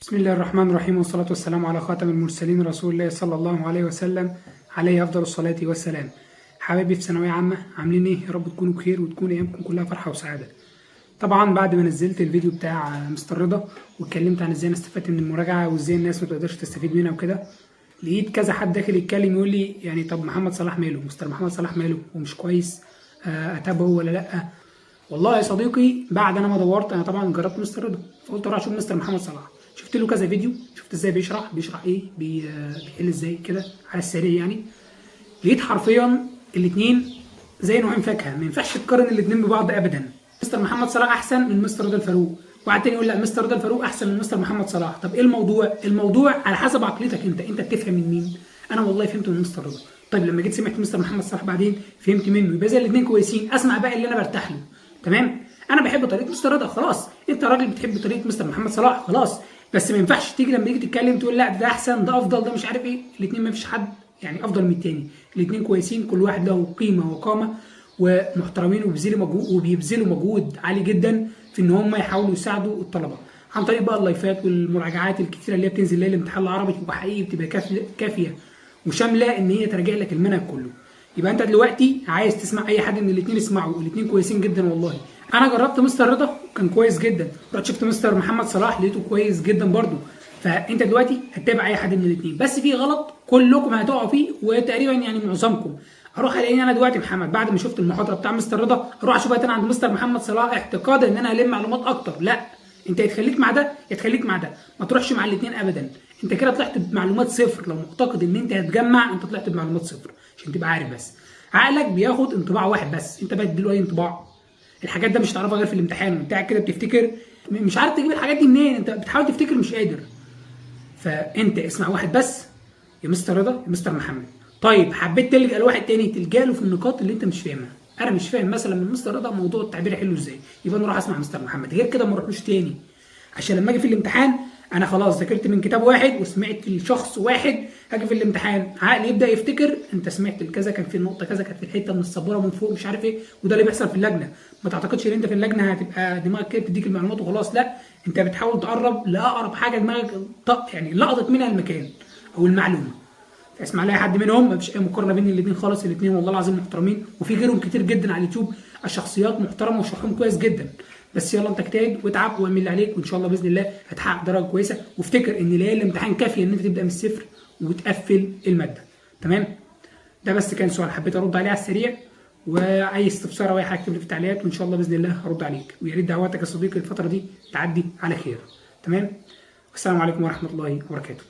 بسم الله الرحمن الرحيم، والصلاة والسلام على خاتم المرسلين رسول الله صلى الله عليه وسلم، عليه أفضل الصلاة والسلام. حبايبي في ثانوية عامة، عاملين إيه؟ يا رب تكونوا بخير وتكون أيامكم كلها فرحة وسعادة. طبعا بعد ما نزلت الفيديو بتاع مستر رضا واتكلمت عن ازاي انا استفدت من المراجعة وازاي الناس ما تقدرش تستفيد منها وكده، لقيت كذا حد داخل يتكلم يقول لي يعني طب محمد صلاح ماله؟ مستر محمد صلاح ماله؟ ومش كويس، اتابعه ولا لا؟ والله يا صديقي بعد انا ما دورت، انا طبعا جربت مستر رضا، فقلت اروح اشوف مستر محمد صلاح. شفت له كذا فيديو، شفت ازاي بيشرح، بيشرح ايه، بيحل ازاي كده على السريع يعني. لقيت حرفيا الاثنين زي نوعين فاكهة، ما ينفعش تقارن الاثنين ببعض ابدا. مستر محمد صلاح احسن من مستر رضا الفاروق، واحد تاني يقول لا مستر رضا الفاروق احسن من مستر محمد صلاح. طب ايه الموضوع؟ الموضوع على حسب عقليتك انت، انت بتفهم من مين؟ انا والله فهمت من مستر رضا. طيب لما جيت سمعت مستر محمد صلاح بعدين فهمت منه، يبقى زي الاثنين كويسين، اسمع بقى اللي انا برتاح له. تمام؟ انا بحب طريقه مستر رضا، خلاص. انت راجل بتحب طريقه مستر محمد صلاح، خلاص. بس ما ينفعش تيجي لما تيجي تتكلم تقول لا ده احسن، ده افضل، ده مش عارف ايه. الاثنين ما فيش حد يعني افضل من الثاني، الاثنين كويسين، كل واحد له قيمة وقامه ومحترمين وبيبذلوا مجهود عالي جدا في ان هم يحاولوا يساعدوا الطلبة عن طريق بقى اللايفات والمراجعات الكتيرة اللي هي بتنزل ليلة الامتحان العربي، وحقيقي بتبقى كافيه وشامله ان هي تراجع لك المنهج كله. يبقى انت دلوقتي عايز تسمع اي حد من الاثنين اسمعه، الاثنين كويسين جدا والله. انا جربت مستر رضا كان كويس جدا، رحت شفت مستر محمد صلاح لقيته كويس جدا برده. فانت دلوقتي هتتابع اي حد من الاثنين، بس في غلط كلكم هتقعوا فيه وتقريبا يعني معظمكم. اروح الاقيني انا دلوقتي محمد بعد ما شفت المحاضرة بتاع مستر رضا اروح اشوفها تاني عند مستر محمد صلاح اعتقادا ان انا هلم معلومات اكتر. لا، انت يتخليك مع ده يتخليك مع ده، ما تروحش مع الاثنين ابدا. انت كده طلعت بمعلومات صفر. لو معتقد ان انت هتجمع انت طلعت بمعلومات صفر، عشان تبقى عارف. بس عقلك بياخد انطباع واحد بس، انت بقى تديله اي انطباع. الحاجات ده مش هتعرفها غير في الامتحان، وانت قاعد كده بتفتكر مش عارف تجيب الحاجات دي منين، انت بتحاول تفتكر مش قادر. فانت اسمع واحد بس، يا مستر رضا يا مستر محمد. طيب حبيت تلجأ لواحد تاني، تلجأ له في النقاط اللي انت مش فاهمها. انا مش فاهم مثلا من مستر رضا موضوع التعبير حلو ازاي، يبقى انا اروح اسمع مستر محمد. غير كده ما اروحلوش تاني، عشان لما اجي في الامتحان انا خلاص ذاكرت من كتاب واحد وسمعت لشخص واحد، هاجي في الامتحان عقلي يبدا يفتكر انت سمعت الكذا، كان في النقطة كذا، كانت في الحتة من السبوره من فوق مش عارف ايه. وده اللي بيحصل في اللجنة. ما تعتقدش ان انت في اللجنة هتبقى دماغك كده بتديك المعلومات وخلاص، لا، انت بتحاول تقرب لاقرب حاجة دماغك يعني لقطت منها المكان او المعلومة. فاسمع لاي حد منهم، مفيش اي مقارنة بين الاثنين خالص. الاثنين والله العظيم محترمين، وفي غيرهم كتير جدا على اليوتيوب الشخصيات محترمه وشرحهم كويس جدا. بس يلا انت اجتهد واتعب واعمل اللي عليك، وان شاء الله باذن الله هتحقق درجه كويسة. وافتكر ان ليالي الامتحان كافيه ان انت تبدا من الصفر وتقفل المادة. تمام؟ ده بس كان سؤال حبيت ارد عليه على السريع، واي استفسار او اي حاجة اكتب لي في التعليقات وان شاء الله باذن الله هرد عليك. ويا ريت دعواتك يا صديقي الفترة دي تعدي على خير. تمام؟ والسلام عليكم ورحمة الله وبركاته.